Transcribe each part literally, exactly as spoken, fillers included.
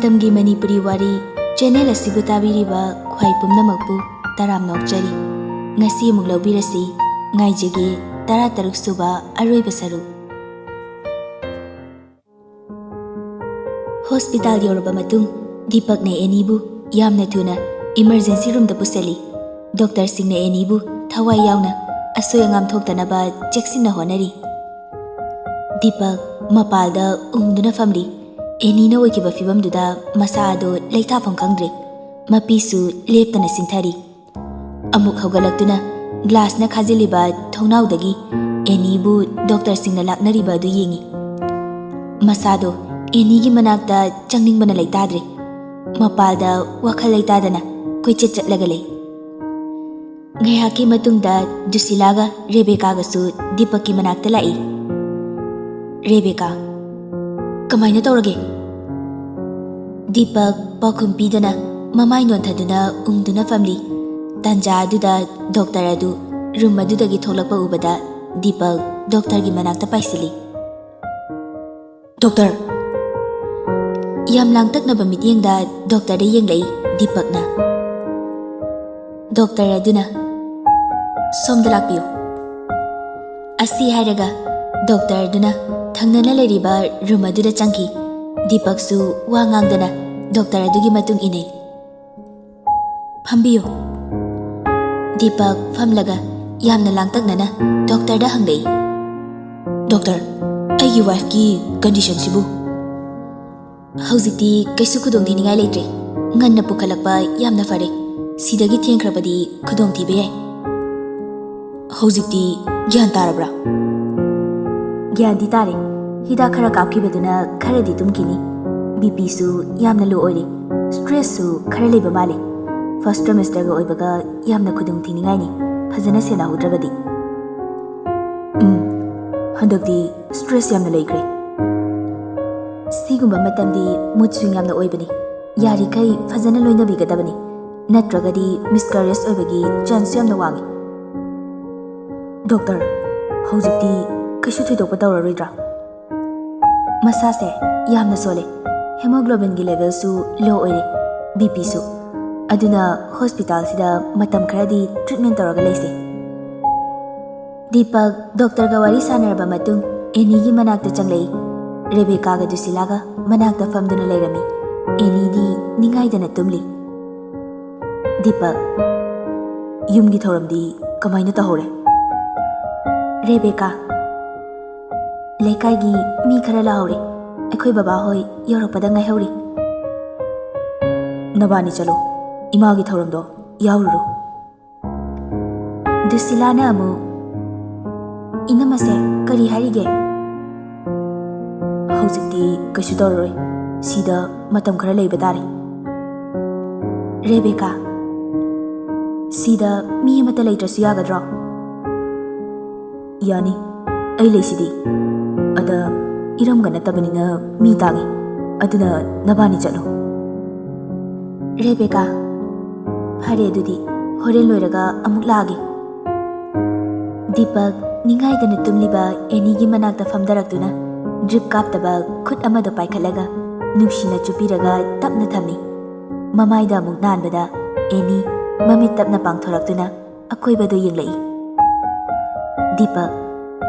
ꯃꯇꯝꯒꯤ ꯃꯅꯤꯄꯨꯔꯤ ꯋꯥꯔꯤ ꯆꯦꯅꯦꯜ ꯑꯁꯤꯕꯨ ꯇꯥꯕꯤꯔꯤꯕ ꯈ꯭ꯋꯥꯏ ꯄꯨꯝꯅꯃꯛꯄꯨ ꯇꯔꯥꯝꯅ ꯑꯣꯛꯆꯔꯤ꯫ ꯉꯁꯤ ꯑꯃꯨꯛ ꯂꯧꯕꯤꯔꯁꯤ, ꯉꯥꯏꯖꯒꯦ, ꯇꯔꯥꯇꯔꯨꯛ ꯁꯨꯕ ꯑꯔꯣꯏꯕ ꯁꯔꯨꯛ꯫ ꯍꯣꯁꯄꯤꯇꯥꯜ ꯌꯧꯔꯕ ꯃꯇꯨꯡ, ꯗꯤꯄꯛꯅ ꯑꯦꯅꯤꯕꯨ ꯌꯥꯝꯅ ꯊꯨꯅ ꯏꯃꯔꯖꯦꯟꯁꯤ ꯔꯨꯝꯗ ꯄꯨꯁꯤꯜꯂꯤ꯫ ꯗꯣꯛꯇꯔꯁꯤꯡꯅ ꯑꯦꯅꯤꯕꯨ ꯊꯋꯥꯏ ꯌꯥꯎꯅ ꯑꯁꯣꯏ ꯑꯉꯥꯝ ꯊꯣꯛꯇꯅꯕ ꯆꯦꯛꯁꯤꯟꯅ ꯍꯣꯠꯅꯔꯤ꯫ ꯗꯤꯄꯛ ꯃꯄꯥꯜꯗ ꯎꯪꯗꯨꯅ ꯐꯝꯂꯤ꯫ ꯑꯦꯅꯤꯅ ꯑꯣꯏꯈꯤꯕ ꯐꯤꯚꯝꯗꯨꯗ ꯃꯁꯥ ꯑꯗꯨ ꯂꯩꯊꯥꯐꯝ ꯈꯪꯗ꯭ꯔꯦ꯫ ꯃꯄꯤꯁꯨ ꯂꯦꯞꯇꯅ ꯆꯤꯡꯊꯔꯤ꯫ ꯑꯃꯨꯛ ꯍꯧꯒꯠꯂꯛꯇꯨꯅ ꯒ꯭ꯂꯥꯁꯅ ꯈꯥꯖꯤꯜꯂꯤꯕ ꯊꯣꯡꯅꯥꯎꯗꯒꯤ ꯑꯦꯅꯤꯕꯨ ꯗꯣꯛꯇꯔꯁꯤꯡꯅ ꯂꯥꯛꯅꯔꯤꯕ ꯑꯗꯨ ꯌꯦꯡꯏ꯫ ꯃꯁꯥꯗꯣ ꯑꯦꯅꯤꯒꯤ ꯃꯅꯥꯛꯇ ꯆꯪꯅꯤꯡꯕꯅ ꯂꯩꯇꯥꯗ꯭ꯔꯦ꯫ ꯃꯄꯥꯜꯗ ꯋꯥꯈꯜ ꯂꯩꯇꯥꯗꯅ ꯀꯣꯏꯆꯠ ꯆꯠꯂꯒ ꯂꯩ꯫ ꯉꯥꯏꯍꯥꯛꯀꯤ ꯃꯇꯨꯡꯗ ꯗꯨꯁꯤꯂꯥꯒ ꯔꯦꯕꯦꯀꯥꯒꯁꯨ ꯗꯤꯄꯛꯀꯤ ꯃꯅꯥꯛꯇ ꯂꯥꯛꯏ꯫ "ꯔꯦꯕꯦꯀꯥ, ꯀꯃꯥꯏꯅ ꯇꯧꯔꯒꯦ?" ꯗꯤꯄꯛ ꯄꯥꯎꯈꯨꯝ ꯄꯤꯗꯅ ꯃꯃꯥꯏ ꯅꯣꯟꯊꯗꯨꯅ ꯎꯪꯗꯨꯅ ꯐꯝꯂꯤ꯫ ꯇꯥꯟꯖꯥ ꯑꯗꯨꯗ ꯗꯣꯛꯇꯔ ꯑꯗꯨ ꯔꯨꯝ ꯑꯗꯨꯗꯒꯤ ꯊꯣꯛꯂꯛꯄ ꯎꯕꯗ ꯗꯤꯄꯛ ꯗꯣꯛꯇꯔꯒꯤ ꯃꯅꯥꯛꯇ ꯄꯥꯏꯁꯤꯜꯂꯤ꯫ "ꯗꯣꯛꯇꯔ!" ꯌꯥꯝ ꯂꯥꯡꯇꯛꯅꯕ ꯃꯤꯠꯌꯦꯡꯗ ꯗꯣꯛꯇꯔꯗ ꯌꯦꯡꯂꯛꯏ ꯗꯤꯄꯛꯅ꯫ ꯗꯣꯛꯇꯔ ꯑꯗꯨꯅ, "ꯁꯣꯝꯗ ꯂꯥꯛꯄꯤꯌꯨ"꯫ ꯑꯁꯤ ꯍꯥꯏꯔꯒ ꯗꯣꯛꯇꯔ ꯑꯗꯨꯅ ꯊꯪꯅꯅ ꯂꯩꯔꯤꯕ ꯔꯨꯝ ꯑꯗꯨꯗ ꯆꯪꯈꯤ꯫ ꯗꯤꯄꯛꯁꯨ ꯋꯥ ꯉꯥꯡꯗꯅ ꯗꯣꯛꯇꯔ ꯑꯗꯨꯒꯤ ꯃꯇꯨꯡ ꯏꯟꯅꯩ꯫ "ꯐꯝꯕꯤꯌꯨ"꯫ ꯗꯤꯄꯛ ꯐꯝꯂꯒ ꯌꯥꯝꯅ ꯂꯥꯡꯇꯛꯅꯅ ꯗꯣꯛꯇꯔꯗ ꯍꯪꯂꯛꯏ꯫ "ꯗꯣꯛꯇꯔ, ꯑꯩꯒꯤ ꯋꯥꯏꯐꯀꯤ ꯀꯟꯗꯤꯁꯟꯁꯤꯕꯨ?" "ꯍꯧꯖꯤꯛꯇꯤ ꯀꯩꯁꯨ ꯈꯨꯗꯣꯡꯊꯤꯅꯤꯡꯉꯥꯏ ꯂꯩꯇ꯭ꯔꯦ꯫ ꯉꯟꯅ ꯄꯨꯈꯠꯂꯛꯄ ꯌꯥꯝꯅ ꯐꯔꯦ꯫ ꯁꯤꯗꯒꯤ ꯊꯦꯡꯈ꯭ꯔꯕꯗꯤ ꯈꯨꯗꯣꯡꯊꯤꯕ ꯌꯥꯏ"꯫ "ꯍꯧꯖꯤꯛꯇꯤ ꯒ꯭ꯌꯥꯟ ꯇꯥꯔꯕ꯭ꯔꯥ?" "ꯒ꯭ꯌꯥꯟꯗꯤ ꯇꯥꯔꯦ꯫ ꯍꯤꯗꯥꯛ ꯈꯔ ꯀꯥꯞꯈꯤꯕꯗꯨꯅ ꯈꯔꯗꯤ ꯇꯨꯝꯈꯤꯅꯤ꯫ ꯕꯤ ꯄꯤꯁꯨ ꯌꯥꯝꯅ ꯂꯣ ꯑꯣꯏꯔꯦ꯫ ꯁ꯭ꯇ꯭ꯔꯦꯁꯁꯨ ꯈꯔ ꯂꯩꯕ ꯃꯥꯜꯂꯦ꯫ ꯐꯥꯔꯁ ꯇ꯭ꯔꯥꯏꯃꯦꯁꯇꯔꯒ ꯑꯣꯏꯕꯒ ꯌꯥꯝꯅ ꯈꯨꯗꯣꯡꯊꯤꯅꯤꯡꯉꯥꯏꯅꯤ, ꯐꯖꯅ ꯁꯦꯟꯅꯍꯧꯗ꯭ꯔꯕꯗꯤ"꯫ "ꯎꯝ, ꯍꯟꯗꯛꯇꯤ ꯁ꯭ꯇ꯭ꯔꯦꯁ ꯌꯥꯝꯅ ꯂꯩꯈ꯭ꯔꯦ꯫ ꯁꯤꯒꯨꯝꯕ ꯃꯇꯝꯗꯤ ꯃꯨꯗ ꯁ꯭ꯋꯤꯡ ꯌꯥꯝꯅ ꯑꯣꯏꯕꯅꯤ꯫ ꯌꯥꯔꯤꯈꯩ ꯐꯖꯅ ꯂꯣꯏꯅꯕꯤꯒꯗꯕꯅꯤ, ꯅꯠꯇ꯭ꯔꯒꯗꯤ ꯃꯤꯁꯀꯦꯔꯦꯖ ꯑꯣꯏꯕꯒꯤ ꯆꯥꯟꯁꯁꯨ ꯌꯥꯝꯅ ꯋꯥꯡꯉꯤ"꯫ "ꯗꯣꯛꯇꯔ, ꯍꯧꯖꯤꯛꯇꯤ ꯀꯩꯁꯨ ꯊꯣꯏꯗꯣꯛꯄ ꯇꯧꯔꯔꯣꯏꯗ꯭ꯔꯥ?" "ꯃꯁꯥꯁꯦ ꯌꯥꯝꯅ ꯁꯣꯜꯂꯦ꯫ ꯍꯦꯃꯣꯒ꯭ꯂꯣꯕꯤꯟꯒꯤ ꯂꯦꯚꯦꯜꯁꯨ ꯂꯣ ꯑꯣꯏꯔꯦ, ꯕꯤ ꯄꯤꯁꯨ꯫ ꯑꯗꯨꯅ ꯍꯣꯁꯄꯤꯇꯥꯜꯁꯤꯗ ꯃꯇꯝ ꯈꯔꯗꯤ ꯇ꯭ꯔꯤꯠꯃꯦꯟ ꯇꯧꯔꯒ ꯂꯩꯁꯦ꯫ ꯗꯤꯄꯛ ꯗꯣꯛꯇꯔꯒ ꯋꯥꯔꯤ ꯁꯥꯟꯅꯔꯕ ꯃꯇꯨꯡ ꯑꯦꯅꯤꯒꯤ ꯃꯅꯥꯛꯇ ꯆꯪꯂꯛꯏ꯫ ꯔꯦꯕꯦꯀꯥꯒ ꯗꯨꯁꯤꯂꯥꯒ ꯃꯅꯥꯛꯇ ꯐꯝꯗꯨꯅ ꯂꯩꯔꯝꯃꯤ꯫ ꯑꯦꯅꯤꯗꯤ ꯅꯤꯡꯉꯥꯏꯗꯅ ꯇꯨꯝꯂꯤ꯫ ꯗꯤꯄꯛ, ꯌꯨꯝꯒꯤ ꯊꯧꯔꯝꯗꯤ ꯀꯃꯥꯏꯅ ꯇꯧꯍꯧꯔꯦ? ꯔꯦꯕꯦꯀꯥ, ꯂꯩꯀꯥꯏꯒꯤ ꯃꯤ ꯈꯔ ꯂꯥꯛꯍꯧꯔꯦ꯫ ꯑꯩꯈꯣꯏ ꯕꯕꯥꯍꯣꯏ ꯌꯧꯔꯛꯄꯗ ꯉꯥꯏꯍꯧꯔꯤ꯫ ꯅꯕꯥꯅꯤ ꯆꯠꯂꯣ, ꯏꯃꯥꯒꯤ ꯊꯧꯔꯝꯗꯣ ꯌꯥꯎꯔꯨꯔꯣ꯫ ꯗꯨꯁꯤꯂꯥꯅ ꯑꯃꯨꯛ, "ꯏꯅꯝꯃꯁꯦ ꯀꯔꯤ ꯍꯥꯏꯔꯤꯒꯦ?" "ꯍꯧꯖꯤꯛꯇꯤ ꯀꯩꯁꯨ ꯇꯧꯔꯔꯣꯏ, ꯁꯤꯗ ꯃꯇꯝ ꯈꯔ ꯂꯩꯕ ꯇꯥꯔꯦ꯫" ꯔꯦꯕꯦꯀꯥ, "ꯁꯤꯗ ꯃꯤ ꯑꯃꯠꯇ ꯂꯩꯇ꯭ꯔꯁꯨ ꯌꯥꯒꯗ꯭ꯔꯣ?" "ꯌꯥꯅꯤ, ꯑꯩ ꯂꯩꯁꯤꯗꯤ꯫ ꯑꯗ ꯏꯔꯝꯒ ꯅꯠꯇꯕꯅꯤꯅ ꯃꯤ ꯇꯥꯡꯉꯤ, ꯑꯗꯨꯅ ꯅꯕꯥꯅꯤ ꯆꯠꯂꯣ꯫" ꯔꯦꯕꯦꯀꯥ, "ꯐꯔꯦ, ꯑꯗꯨꯗꯤ ꯍꯣꯔꯦꯟ ꯂꯣꯏꯔꯒ ꯑꯃꯨꯛ ꯂꯥꯛꯑꯒꯦ꯫" ꯗꯤꯄꯛ ꯅꯤꯡꯉꯥꯏꯗꯅ ꯇꯨꯝꯂꯤꯕ ꯑꯦꯅꯤꯒꯤ ꯃꯅꯥꯛꯇ ꯐꯝꯊꯔꯛꯇꯨꯅ ꯗ꯭ꯔꯤꯞ ꯀꯥꯞꯇꯕ ꯈꯨꯠ ꯑꯃꯗꯣ ꯄꯥꯏꯈꯠꯂꯒ ꯅꯨꯡꯁꯤꯅ ꯆꯨꯞꯄꯤꯔꯒ ꯇꯞꯅ ꯊꯝꯃꯤ꯫ ꯃꯃꯥꯏꯗ ꯑꯃꯨꯛ ꯅꯥꯟꯕꯗ ꯑꯦꯅꯤ ꯃꯃꯤꯠ ꯇꯞꯅ ꯄꯥꯡꯊꯣꯔꯛꯇꯨꯅ ꯑꯀꯣꯏꯕꯗꯨ ꯌꯦꯡꯂꯛꯏ꯫ ꯗꯤꯄꯛ,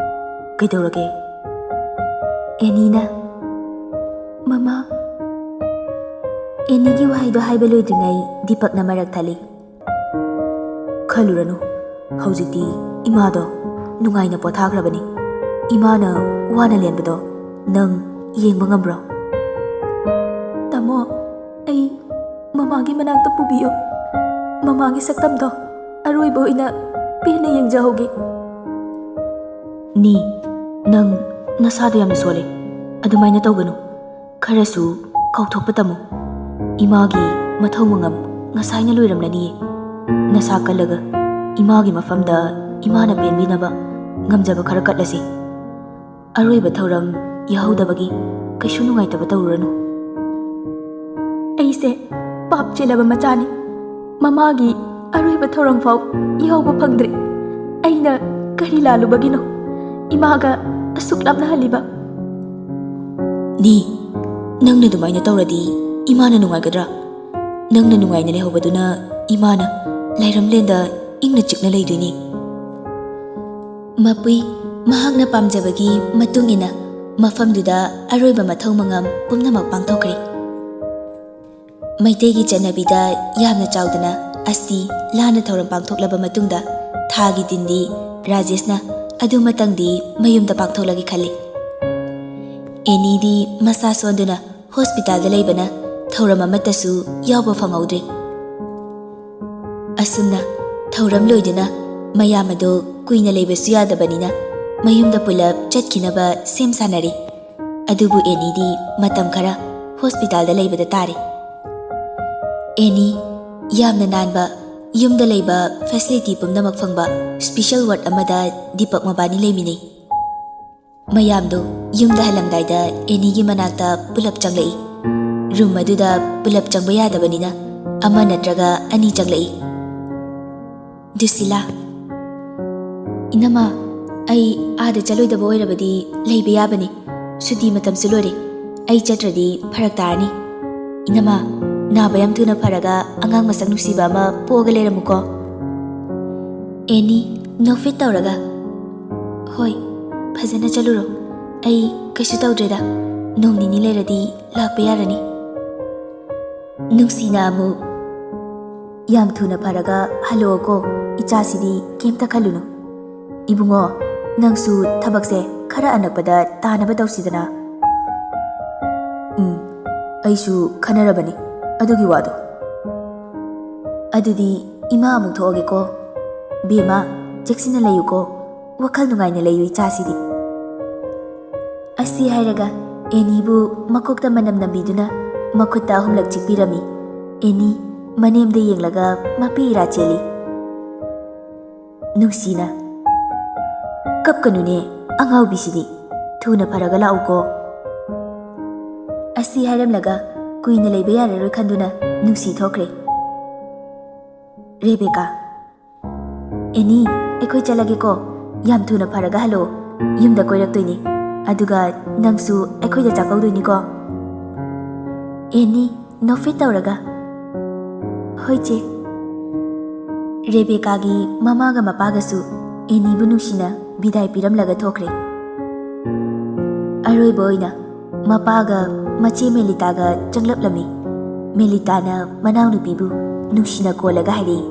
"ꯀꯩꯗꯧꯔꯒꯦ?" ꯑꯦꯅꯤꯅ, "ꯃꯃꯥ꯫" ꯑꯦꯅꯤꯒꯤ ꯋꯥꯍꯩꯗꯣ ꯍꯥꯏꯕ ꯂꯣꯏꯗ꯭ꯔꯤꯉꯩ ꯗꯤꯄꯛꯅ ꯃꯔꯛ ꯊꯠꯂꯤ꯫ "ꯈꯜꯂꯨꯔꯅꯨ, ꯍꯧꯖꯤꯛꯇꯤ ꯏꯃꯥꯗꯣ ꯅꯨꯡꯉꯥꯏꯅ ꯄꯣꯊꯥꯈ꯭ꯔꯕꯅꯤ꯫ ꯏꯃꯥꯅ ꯋꯥꯅ ꯂꯦꯟꯕꯗꯣ ꯅꯪ ꯌꯦꯡꯕ ꯉꯝꯕ꯭ꯔꯣ?" "ꯇꯥꯃꯣ, ꯑꯩ ꯃꯃꯥꯒꯤ ꯃꯅꯥꯛꯇ ꯄꯨꯕꯤꯌꯨ꯫ ꯃꯃꯥꯒꯤ ꯁꯛꯇꯝꯗꯣ ꯑꯔꯣꯏꯕ ꯑꯣꯏꯅ ꯄꯦꯟꯅ ꯌꯦꯡꯖꯍꯧꯒꯦ꯫" "ꯅꯤ, ꯅꯪ ꯅꯁꯥꯗꯣ ꯌꯥꯝꯅ ꯁꯣꯜꯂꯦ꯫ ꯑꯗꯨꯃꯥꯏꯅ ꯇꯧꯒꯅꯨ꯫ ꯈꯔꯁꯨ ꯀꯥꯎꯊꯣꯛꯄ ꯇꯝꯃꯨ꯫ ꯏꯃꯥꯒꯤ ꯃꯊꯧ ꯃꯉꯝ ꯉꯁꯥꯏꯅ ꯂꯣꯏꯔꯝꯂꯅꯤꯌꯦ꯫ ꯅꯁꯥ ꯀꯜꯂꯒ ꯏꯃꯥꯒꯤ ꯃꯐꯝꯗ ꯏꯃꯥꯅ ꯄꯦꯟꯕꯤꯅꯕ ꯉꯝꯖꯕ ꯈꯔ ꯀꯠꯂꯁꯤ꯫ ꯑꯔꯣꯏꯕ ꯊꯧꯔꯝ ꯌꯥꯍꯧꯗꯕꯒꯤ ꯀꯩꯁꯨ ꯅꯨꯡꯉꯥꯏꯇꯕ ꯇꯧꯔꯨꯔꯅꯨ꯫" "ꯑꯩꯁꯦ ꯄꯥꯞ ꯆꯦꯜꯂꯕ ꯃꯆꯥꯅꯤ꯫ ꯃꯃꯥꯒꯤ ꯑꯔꯣꯏꯕ ꯊꯧꯔꯝ ꯐꯥꯎ ꯌꯥꯎꯕ ꯐꯪꯗ꯭ꯔꯦ꯫ ꯑꯩꯅ ꯀꯔꯤ ꯂꯥꯜꯂꯨꯕꯒꯤꯅꯣ ꯏꯃꯥꯒ ꯑꯁꯨꯛ ꯂꯥꯞꯅꯍꯜꯂꯤꯕ?" "ꯅꯤ, "ꯅꯪꯅ ꯑꯗꯨꯃꯥꯏꯅ ꯇꯧꯔꯗꯤ ꯏꯃꯥꯅ ꯅꯨꯡꯉꯥꯏꯒꯗ꯭ꯔꯥ? ꯅꯪꯅ ꯅꯨꯡꯉꯥꯏꯅ ꯂꯩꯍꯧꯕꯗꯨꯅ ꯏꯃꯥꯅ ꯂꯩꯔꯝꯂꯦꯟꯗ ꯏꯪꯅ ꯆꯤꯛꯅ ꯂꯩꯗꯣꯏꯅꯤ꯫" ꯃꯄꯨꯏ ꯃꯍꯥꯛꯅ ꯄꯥꯝꯖꯕꯒꯤ ꯃꯇꯨꯡ ꯏꯟꯅ ꯃꯐꯝꯗꯨꯗ ꯑꯔꯣꯏꯕ ꯃꯊꯧ ꯃꯉꯝ ꯄꯨꯝꯅꯃꯛ ꯄꯥꯡꯊꯣꯛꯈ꯭ꯔꯦ꯫ ꯃꯩꯇꯩꯒꯤ ꯆꯠꯅꯕꯤꯗ ꯌꯥꯝꯅ ꯆꯥꯎꯗꯅ ꯑꯁꯇꯤ ꯂꯥꯟꯅ ꯊꯧꯔꯝ ꯄꯥꯡꯊꯣꯛꯂꯕ ꯃꯇꯨꯡꯗ, ꯊꯥꯒꯤ ꯗꯤꯟꯗꯤ ꯔꯥꯖꯦꯁꯅ ꯑꯗꯨꯃꯇꯪꯗꯤ ꯃꯌꯨꯝꯗ ꯄꯥꯡꯊꯣꯛꯂꯒꯦ ꯈꯜꯂꯤ꯫ ꯑꯦꯅꯤꯗꯤ ꯃꯁꯥ ꯁꯣꯟꯗꯨꯅ ꯍꯣꯁꯄꯤꯇꯥꯜꯗ ꯂꯩꯕꯅ ꯊꯧꯔꯝ ꯑꯃꯠꯇꯁꯨ ꯌꯥꯎꯕ ꯐꯪꯍꯧꯗ꯭ꯔꯦ꯫ ꯑꯁꯨꯝꯅ ꯊꯧꯔꯝ ꯂꯣꯏꯗꯨꯅ ꯃꯌꯥꯝ ꯑꯗꯨ ꯀꯨꯏꯅ ꯂꯩꯕꯁꯨ ꯌꯥꯗꯕꯅꯤꯅ ꯃꯌꯨꯝꯗ ꯄꯨꯂꯞ ꯆꯠꯈꯤꯅꯕ ꯁꯦꯝ ꯁꯥꯅꯔꯤ꯫ ꯑꯗꯨꯕꯨ ꯑꯦꯅꯤꯗꯤ ꯃꯇꯝ ꯈꯔ ꯍꯣꯁꯄꯤꯇꯥꯜꯗ ꯂꯩꯕꯗ ꯇꯥꯔꯦ꯫ ꯑꯦꯅꯤ ꯌꯥꯝꯅ ꯅꯥꯟꯕ, ꯌꯨꯝꯗ ꯂꯩꯕ ꯐꯦꯁꯤꯂꯤꯇꯤ ꯄꯨꯝꯅꯃꯛ ꯐꯪꯕ ꯁ꯭ꯄꯤꯁꯦꯜ ꯋꯥꯔꯗ ꯑꯃꯗ ꯗꯤꯄꯛ ꯃꯕꯥꯅꯤ ꯂꯩꯃꯤꯟꯅꯩ꯫ ꯃꯌꯥꯝꯗꯨ ꯌꯨꯝꯗ ꯍꯜꯂꯝꯗꯥꯏꯗ ꯑꯦꯅꯤꯒꯤ ꯃꯅꯥꯛꯇ ꯄꯨꯂꯞ ꯆꯪꯂꯛꯏ꯫ ꯔꯨꯝ ꯑꯗꯨꯗ ꯄꯨꯂꯞ ꯆꯪꯕ ꯌꯥꯗꯕꯅꯤꯅ ꯑꯃ ꯅꯠꯇ꯭ꯔꯒ ꯑꯅꯤ ꯆꯪꯂꯛꯏ꯫ ꯗꯨꯁꯤꯂꯥ, "ꯏꯅꯝꯃ, ꯑꯩ ꯑꯥꯗ ꯆꯠꯂꯣꯏꯗꯕ ꯑꯣꯏꯔꯕꯗꯤ ꯂꯩꯕ ꯌꯥꯕꯅꯤ꯫ ꯁꯨꯇꯤ ꯃꯇꯝꯁꯨ ꯂꯣꯏꯔꯦ꯫ ꯑꯩ ꯆꯠꯇ꯭ꯔꯗꯤ ꯐꯔꯛ ꯇꯥꯔꯅꯤ꯫ ꯏꯅꯝꯃ, ꯅꯥꯕ ꯌꯥꯝ ꯊꯨꯅ ꯐꯔꯒ ꯑꯉꯥꯡ ꯃꯁꯛ ꯅꯨꯡꯁꯤꯕ ꯑꯃ ꯄꯣꯛꯑꯒ ꯂꯩꯔꯝꯃꯨꯀꯣ꯫" ꯑꯦꯅꯤ ꯅꯣꯛꯐꯦꯠ ꯇꯧꯔꯒ, "ꯍꯣꯏ, ꯐꯖꯅ ꯆꯠꯂꯨꯔꯣ꯫ ꯑꯩ ꯀꯩꯁꯨ ꯇꯧꯗ꯭ꯔꯦꯗ꯫ ꯅꯣꯡ ꯅꯤꯅꯤ ꯂꯩꯔꯗꯤ ꯂꯥꯛꯄ ꯌꯥꯔꯅꯤ꯫" ꯅꯨꯡꯁꯤꯅ ꯑꯃꯨꯛ, "ꯌꯥꯝ ꯊꯨꯅ ꯐꯔꯒ ꯍꯜꯂꯛꯑꯣꯀꯣ, ꯏꯆꯥꯁꯤꯗꯤ ꯀꯩꯝꯇ ꯈꯜꯂꯨꯅꯨ꯫ ꯏꯕꯨꯡꯉꯣ, ꯅꯪꯁꯨ ꯊꯕꯛꯁꯦ ꯈꯔ ꯑꯅꯛꯄꯗ ꯇꯥꯅꯕ ꯇꯧꯁꯤꯗꯅ꯫" "ꯎꯝ, ꯑꯩꯁꯨ ꯈꯟꯅꯔꯕꯅꯤ ꯑꯗꯨꯒꯤ ꯋꯥꯗꯣ꯫ ꯑꯗꯨꯗꯤ ꯏꯃꯥ ꯑꯃꯨꯛ ꯊꯣꯛꯑꯒꯦꯀꯣ꯫ ꯕꯦꯝꯃ, ꯆꯦꯛꯁꯤꯟꯅ ꯂꯩꯌꯨꯀꯣ꯫ ꯋꯥꯈꯜ ꯅꯨꯡꯉꯥꯏꯅ ꯂꯩꯌꯨ ꯏꯆꯥꯁꯤꯗꯤ꯫" ꯑꯁꯤ ꯍꯥꯏꯔꯒ ꯑꯦꯅꯤꯕꯨ ꯃꯀꯣꯛꯇ ꯃꯅꯝ ꯅꯝꯕꯤꯗꯨꯅ ꯃꯈꯨꯠꯇ ꯑꯍꯨꯝꯂꯛ ꯆꯤꯛꯄꯤꯔꯝꯃꯤ꯫ ꯑꯦꯅꯤ ꯃꯅꯦꯝꯗ ꯌꯦꯡꯂꯒ ꯃꯄꯤ ꯏꯔꯥ ꯆꯦꯜꯂꯤ꯫ ꯅꯨꯡꯁꯤꯅ, "ꯀꯞꯀꯅꯨꯅꯦ, ꯑꯉꯥꯎꯕꯤꯁꯤꯗꯤ꯫ ꯊꯨꯅ ꯐꯔꯒ ꯂꯥꯛꯎꯀꯣ꯫" ꯑꯁꯤ ꯍꯥꯏꯔꯝꯂꯒ ꯀꯨꯏꯅ ꯂꯩꯕ ꯌꯥꯔꯔꯣꯏ ꯈꯟꯗꯨꯅ ꯅꯨꯡꯁꯤ ꯊꯣꯛꯈ꯭ꯔꯦ꯫ ꯔꯦꯕꯦꯀꯥ, "ꯑꯦꯅꯤ, ꯑꯩꯈꯣꯏ ꯆꯠꯂꯒꯦꯀꯣ꯫ ꯌꯥꯝ ꯊꯨꯅ ꯐꯔꯒ ꯍꯜꯂꯛꯑꯣ꯫ ꯌꯨꯝꯗ ꯀꯣꯏꯔꯛꯇꯣꯏꯅꯤ꯫ ꯑꯗꯨꯒ ꯅꯪꯁꯨ ꯑꯩꯈꯣꯏꯗ ꯆꯥꯛꯀꯧꯗꯣꯏꯅꯤꯀꯣ꯫" ꯑꯦꯅꯤ, ꯅꯣꯛꯐꯦꯠ ꯇꯧꯔꯒ, "ꯍꯣꯏ ꯆꯦ꯫" ꯔꯦꯕꯦꯀꯥꯒꯤ ꯃꯃꯥꯒ ꯃꯄꯥꯒꯁꯨ ꯑꯦꯅꯤꯕꯨ ꯅꯨꯡꯁꯤꯅ ꯕꯤꯗꯥꯏ ꯄꯤꯔꯝꯂꯒ ꯊꯣꯛꯈ꯭ꯔꯦ꯫ ꯑꯔꯣꯏꯕ ꯑꯣꯏꯅ ꯃꯄꯥꯒ ꯃꯆꯦ ꯃꯦꯂꯤꯇꯥꯒ ꯆꯪꯂꯛꯂꯝꯃꯤ꯫ ꯃꯦꯂꯤꯇꯥꯅ ꯃꯅꯥꯎꯅꯨꯄꯤꯕꯨ ꯅꯨꯡꯁꯤꯅ ꯀꯣꯜꯂꯒ ꯍꯥꯏꯔꯛꯏ,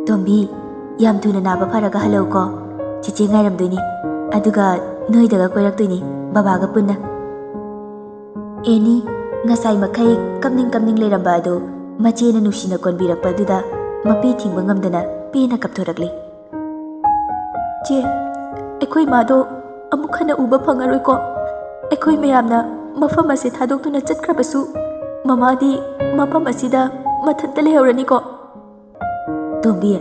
"ꯇꯣꯝꯕꯤ, ꯌꯥꯝ ꯊꯨꯅ ꯅꯥꯕ ꯐꯔꯒ ꯍꯜꯂꯛꯎꯀꯣ꯫ ꯆꯦꯆꯦ ꯉꯥꯏꯔꯝꯗꯣꯏꯅꯤ꯫ ꯑꯗꯨꯒ ꯅꯣꯏꯗꯒ ꯀꯣꯏꯔꯛꯇꯣꯏꯅꯤ, ꯕꯕꯥꯒ ꯄꯨꯟꯅ꯫" ꯑꯦꯅꯤ, ꯉꯁꯥꯏ ꯃꯈꯩ ꯀꯞꯅꯤꯡ ꯀꯞꯅꯤꯡ ꯂꯩꯔꯝꯕ ꯑꯗꯨ ꯃꯆꯦꯅ ꯅꯨꯡꯁꯤꯅ ꯀꯣꯟꯕꯤꯔꯛꯄ ꯑꯗꯨꯗ ꯃꯄꯤ ꯊꯤꯡꯕ ꯉꯝꯗꯅ ꯄꯦꯟꯅ ꯀꯞꯊꯣꯔꯛꯂꯤ꯫ "ꯆꯦ, ꯑꯩꯈꯣꯏ ꯃꯥꯗꯣ ꯑꯃꯨꯛ ꯍꯟꯅ ꯎꯕ ꯐꯪꯉꯔꯣꯏꯀꯣ꯫ ꯑꯩꯈꯣꯏ ꯃꯌꯥꯝꯅ ꯃꯐꯝ ꯑꯁꯤ ꯊꯥꯗꯣꯛꯇꯨꯅ ꯆꯠꯈ꯭ꯔꯕꯁꯨ, ꯃꯃꯥꯗꯤ ꯃꯐꯝ ꯑꯁꯤꯗ ꯃꯊꯟꯇ ꯂꯩꯍꯧꯔꯅꯤꯀꯣ꯫" "ꯇꯣꯝꯕꯤ,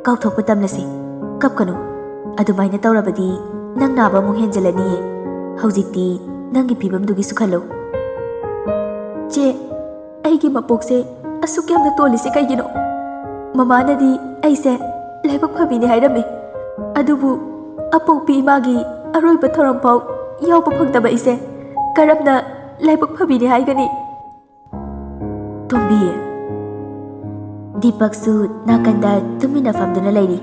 ꯀꯥꯎꯊꯣꯛꯄ ꯇꯝꯂꯁꯤ꯫ ꯀꯞꯀꯅꯨ꯫ ꯑꯗꯨꯃꯥꯏꯅ ꯇꯧꯔꯕꯗꯤ ꯅꯪ ꯅꯥꯕ ꯑꯃꯨꯛ ꯍꯦꯟꯖꯜꯂꯅꯤꯌꯦ꯫ ꯍꯧꯖꯤꯛꯇꯤ ꯅꯪꯒꯤ ꯐꯤꯕꯝꯗꯨꯒꯤꯁꯨ ꯈꯜꯂꯨ꯫" "ꯆꯦ, ꯑꯩꯒꯤ ꯃꯄꯣꯛꯁꯦ ꯑꯁꯨꯛ ꯌꯥꯝꯅ ꯇꯣꯜꯂꯤꯁꯦ ꯀꯩꯒꯤꯅꯣ? ꯃꯃꯥꯅꯗꯤ ꯑꯩꯁꯦ ꯂꯥꯏꯕꯛ ꯐꯕꯤꯅꯦ ꯍꯥꯏꯔꯝꯃꯤ꯫ ꯑꯗꯨꯕꯨ ꯑꯄꯣꯛꯄꯤ ꯏꯃꯥꯒꯤ ꯑꯔꯣꯏꯕ ꯊꯧꯔꯝ ꯐꯥꯎ ꯌꯥꯎꯕ ꯐꯪꯗꯕ ꯑꯩꯁꯦ ꯀꯔꯝꯅ ꯂꯥꯏꯕꯛ ꯐꯕꯤꯅꯦ ꯍꯥꯏꯒꯅꯤ?" "ꯇꯣꯝꯕꯤ꯫" ꯗꯤꯄꯛꯁꯨ ꯅꯥꯀꯟꯗ ꯇꯨꯃꯤꯟꯅ ꯐꯝꯗꯨꯅ ꯂꯩꯔꯤ꯫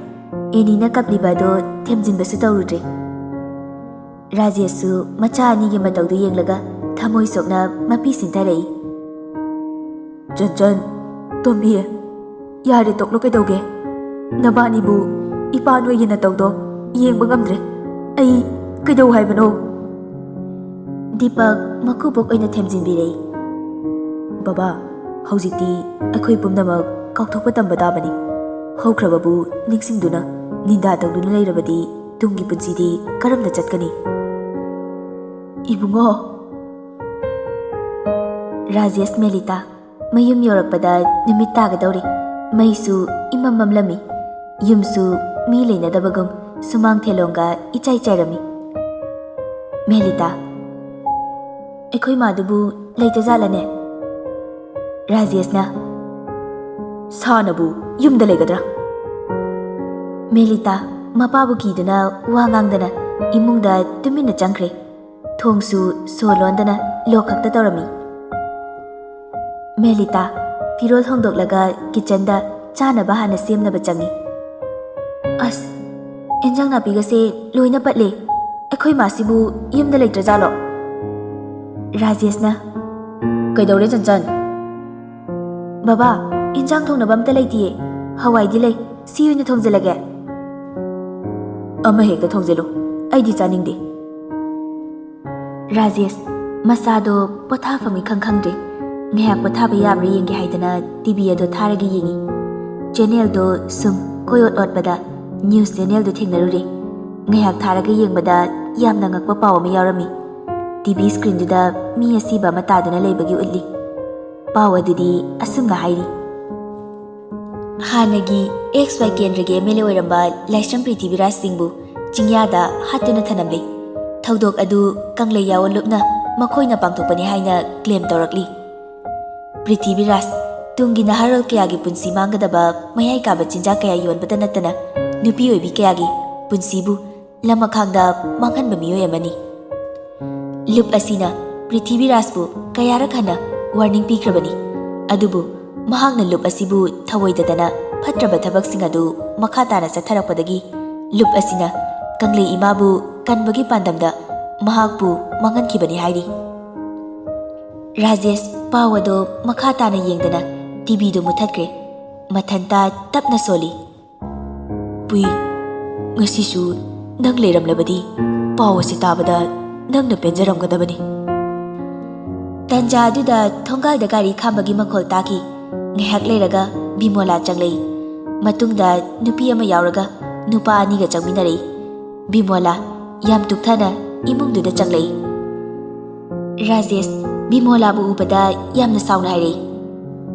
ꯑꯦꯅꯤꯅ ꯀꯞꯂꯤꯕ ꯑꯗꯣ ꯊꯦꯝꯖꯤꯟꯕꯁꯨ ꯇꯧꯔꯨꯗ꯭ꯔꯦ꯫ ꯔꯥꯖꯦꯁꯁꯨ ꯃꯆꯥ ꯑꯅꯤꯒꯤ ꯃꯇꯧꯗꯨ ꯌꯦꯡꯂꯒ ꯊꯃꯣꯏ ꯁꯣꯛꯅ ꯃꯄꯤ ꯁꯤꯟꯊꯔꯛꯏ꯫ "ꯆꯟꯆꯟ, ꯇꯣꯝꯕꯤ, ꯌꯥꯔꯦ, ꯇꯣꯛꯂꯣ꯫ ꯀꯩꯗꯧꯒꯦ? ꯅꯕꯥꯅꯤꯕꯨ ꯏꯄꯥ ꯅꯣꯏꯒꯤ ꯅꯇꯧꯗꯣ ꯌꯦꯡꯕ ꯉꯝꯗ꯭ꯔꯦ꯫ ꯑꯩ ꯀꯩꯗꯧ ꯍꯥꯏꯕꯅꯣ?" ꯗꯤꯄꯛ ꯃꯀꯨꯕꯣꯛ ꯑꯣꯏꯅ ꯊꯦꯝꯖꯤꯟꯕꯤꯔꯛꯏ꯫ "ꯕꯕꯥ, ꯍꯧꯖꯤꯛꯇꯤ ꯑꯩꯈꯣꯏ ꯄꯨꯝꯅꯃꯛ ꯀꯥꯎꯊꯣꯛꯄ ꯇꯝꯕ ꯇꯥꯕꯅꯤ꯫ ꯍꯧꯈ꯭ꯔꯕꯕꯨ ꯅꯤꯡꯁꯤꯡꯗꯨꯅ ꯅꯤꯟꯗꯥ ꯇꯧꯗꯨꯅ ꯂꯩꯔꯕꯗꯤ ꯇꯨꯡꯒꯤ ꯄꯨꯟꯁꯤꯗꯤ ꯀꯔꯝꯅ ꯆꯠꯀꯅꯤ?" "ꯏꯕꯨꯡꯉꯣ꯫" ꯔꯥꯖꯦꯁ, ꯃꯦꯂꯤꯇꯥ ꯃꯌꯨꯝ ꯌꯧꯔꯛꯄꯗ ꯅꯨꯃꯤꯠ ꯇꯥꯒꯗꯧꯔꯦ꯫ ꯃꯩꯁꯨ ꯏꯃꯝ ꯃꯝꯂꯝꯃꯤ꯫ ꯌꯨꯝꯁꯨ ꯃꯤ ꯂꯩꯅꯗꯕꯒꯨꯝ ꯁꯨꯃꯥꯡ ꯊꯦꯂꯣꯡꯒ ꯏꯆꯥꯏ ꯆꯥꯏꯔꯝꯃꯤ꯫ ꯃꯦꯂꯤꯇꯥ, "ꯑꯩꯈꯣꯏ ꯃꯥꯗꯨꯕꯨ ꯂꯩꯇꯖꯥꯠꯂꯅꯦ?" ꯔꯥꯖꯦꯁꯅ, "ꯁꯥꯅꯕꯨ ꯌꯨꯝꯗ ꯂꯩꯒꯗ꯭ꯔꯥ?" ꯃꯦꯂꯤꯇꯥ ꯃꯄꯥꯕꯨ ꯀꯤꯗꯨꯅ ꯋꯥ ꯉꯥꯡꯗꯅ ꯏꯃꯨꯡꯗ ꯇꯨꯃꯤꯟꯅ ꯆꯪꯈ꯭ꯔꯦ꯫ ꯊꯣꯡꯁꯨ ꯁꯣ ꯂꯣꯟꯗꯅ ꯂꯣꯛ ꯈꯛꯇ ꯇꯧꯔꯝꯃꯤ꯫ ꯃꯦꯂꯤꯇꯥ, ꯐꯤꯔꯣꯜ ꯍꯣꯡꯗꯣꯛꯂꯒ ꯀꯤꯆꯟꯗ ꯆꯥꯅꯕ ꯍꯥꯟꯅ ꯁꯦꯝꯅꯕ ꯆꯪꯉꯤ꯫ ꯑꯁ, ꯏꯟꯖꯥꯡ ꯅꯥꯄꯤꯒꯁꯦ ꯂꯣꯏꯅ ꯄꯠꯂꯦ꯫ ꯑꯩꯈꯣꯏ ꯃꯥꯁꯤꯕꯨ ꯌꯨꯝꯗ ꯂꯩꯇ꯭ꯔꯖꯥꯠꯂꯣ? ꯔꯥꯖꯦꯁꯅ, "ꯀꯩꯗꯧꯔꯦ ꯆꯟꯆꯟ?" "ꯕꯕꯥ, ꯏꯟꯖꯥꯡ ꯊꯣꯡꯅꯕ ꯑꯝꯇ ꯂꯩꯇꯤꯌꯦ꯫ ꯍꯋꯥꯏꯗꯤ ꯂꯩ, ꯁꯤ ꯑꯣꯏꯅ ꯊꯣꯡꯖꯤꯜꯂꯒꯦ?" "ꯑꯃ ꯍꯦꯛꯇ ꯊꯣꯡꯖꯤꯜꯂꯨ, ꯑꯩꯗꯤ ꯆꯥꯅꯤꯡꯗꯦ꯫" ꯔꯥꯖꯦꯁ ꯃꯁꯥꯗꯣ ꯄꯣꯊꯥꯐꯝ ꯏꯈꯪ ꯈꯪꯗ꯭ꯔꯦ꯫ ꯉꯥꯏꯍꯥꯛ ꯄꯣꯊꯥꯕ ꯌꯥꯕ꯭ꯔꯥ ꯌꯦꯡꯒꯦ ꯍꯥꯏꯗꯅ ꯇꯤꯚꯤ ꯑꯗꯣ ꯊꯥꯔꯒ ꯌꯦꯡꯉꯤ꯫ ꯆꯦꯅꯦꯜꯗꯣ ꯁꯨꯝ ꯀꯣꯏꯑꯣꯠ ꯑꯣꯠꯄꯗ ꯅ꯭ꯌꯨꯁ ꯆꯦꯅꯦꯜꯗꯣ ꯊꯦꯡꯅꯔꯨꯔꯦ꯫ ꯉꯥꯏꯍꯥꯛ ꯊꯥꯔꯒ ꯌꯦꯡꯕꯗ ꯌꯥꯝꯅ ꯉꯛꯄ ꯄꯥꯎ ꯑꯃ ꯌꯥꯎꯔꯝꯃꯤ꯫ ꯇꯤꯚꯤ ꯁ꯭ꯀ꯭ꯔꯤꯟꯗꯨꯗ ꯃꯤ ꯑꯁꯤꯕ ꯑꯃ ꯇꯥꯗꯨꯅ ꯂꯩꯕꯒꯤ ꯎꯠꯂꯤ꯫ ꯄꯥꯎ ꯑꯗꯨꯗꯤ ꯑꯁꯨꯝꯅ ꯍꯥꯏꯔꯤ: ꯍꯥꯟꯅꯒꯤ ꯑꯦꯛꯁ ꯋꯥꯏ ꯀꯦꯟꯗ꯭ꯔꯒꯤ ꯑꯦꯝ ꯑꯦꯜ ꯑꯦ ꯑꯣꯏꯔꯝꯕ ꯂꯥꯏꯁ꯭ꯔꯝ ꯄ꯭ꯔꯤꯊꯤꯕꯤꯔꯥꯖ ꯁꯤꯡꯕꯨ ꯆꯤꯡꯌꯥꯗ ꯍꯥꯠꯇꯨꯅ ꯊꯅꯝꯂꯦ꯫ ꯊꯧꯗꯣꯛ ꯑꯗꯨ ꯀꯪꯂꯩ ꯌꯥꯑꯣꯟ ꯂꯨꯞꯅ ꯃꯈꯣꯏꯅ ꯄꯥꯡꯊꯣꯛꯄꯅꯤ ꯍꯥꯏꯅ ꯀ꯭ꯂꯦꯝ ꯇꯧꯔꯛꯂꯤ꯫ ꯄ꯭ꯔꯤꯊꯤꯕꯤꯔꯥꯖ, ꯇꯨꯡꯒꯤ ꯅꯍꯥꯔꯣꯜ ꯀꯌꯥꯒꯤ ꯄꯨꯟꯁꯤ ꯃꯥꯡꯒꯗꯕ ꯃꯌꯥꯏ ꯀꯥꯕ ꯆꯤꯟꯖꯥꯛ ꯀꯌꯥ ꯌꯣꯟꯕꯇ ꯅꯠꯇꯅ ꯅꯨꯄꯤ ꯑꯣꯏꯕꯤ ꯀꯌꯥꯒꯤ ꯄꯨꯟꯁꯤꯕꯨ ꯂꯃꯈꯥꯡꯗ ꯃꯥꯡꯍꯟꯕ ꯃꯤꯑꯣꯏ ꯑꯃꯅꯤ꯫ ꯂꯨꯞ ꯑꯁꯤꯅ ꯄ꯭ꯔꯤꯊꯤꯕꯤꯔꯥꯖꯄꯨ ꯀꯌꯥꯔꯛ ꯍꯟꯅ ꯋꯥꯔꯅꯤꯡ ꯄꯤꯈ꯭ꯔꯕꯅꯤ, ꯑꯗꯨꯕꯨ ꯃꯍꯥꯛꯅ ꯂꯨꯞ ꯑꯁꯤꯕꯨ ꯊꯧꯑꯣꯏꯗꯗꯅ ꯐꯠꯇ꯭ꯔꯕ ꯊꯕꯛꯁꯤꯡ ꯑꯗꯨ ꯃꯈꯥ ꯇꯥꯅ ꯆꯠꯊꯔꯛꯄꯗꯒꯤ ꯂꯨꯞ ꯑꯁꯤꯅ ꯀꯪꯂꯩ ꯏꯃꯥꯕꯨ ꯀꯟꯕꯒꯤ ꯄꯥꯟꯗꯝꯗ ꯃꯍꯥꯛꯄꯨ ꯃꯥꯡꯍꯟꯈꯤꯕꯅꯤ ꯍꯥꯏꯔꯤ꯫ ꯔꯥꯖꯦꯁ ꯄꯥꯎ ꯑꯗꯨ ꯃꯈꯥ ꯇꯥꯅ ꯌꯦꯡꯗꯅ ꯇꯤꯚꯤꯗꯨ ꯃꯨꯊꯠꯈ꯭ꯔꯦ꯫ ꯃꯊꯟꯇ ꯇꯞꯅ ꯁꯣꯜꯂꯤ꯫ "ꯄꯨꯏ, ꯉꯁꯤꯁꯨ ꯅꯪ ꯂꯩꯔꯝꯂꯕꯗꯤ ꯄꯥꯎ ꯑꯁꯤ ꯇꯥꯕꯗ ꯅꯪꯅ ꯄꯦꯟꯖꯔꯝꯒꯗꯕꯅꯤ꯫" ꯇꯟꯖꯥ ꯑꯗꯨꯗ ꯊꯣꯡꯒꯥꯜꯗ ꯒꯥꯔꯤ ꯈꯥꯝꯕꯒꯤ ꯃꯈꯣꯜ ꯇꯥꯈꯤ꯫ ꯉꯥꯏꯍꯥꯛ ꯂꯩꯔꯒ ꯕꯤꯃꯣꯂꯥ ꯆꯪꯂꯛꯏ꯫ ꯃꯇꯨꯡꯗ ꯅꯨꯄꯤ ꯑꯃ ꯌꯥꯎꯔꯒ ꯅꯨꯄꯥ ꯑꯅꯤꯒ ꯆꯪꯃꯤꯟꯅꯔꯛꯏ꯫ ꯕꯤꯃꯣꯂꯥ ꯌꯥꯝ ꯇꯨꯛꯊꯅ ꯏꯃꯨꯡꯗꯨꯗ ꯆꯪꯂꯛꯏ꯫ ꯔꯥꯖꯦꯁ ꯕꯤꯃꯣꯂꯥꯕꯨ ꯎꯕꯗ ꯌꯥꯝꯅ ꯁꯥꯎꯅ ꯍꯥꯏꯔꯛꯏ꯫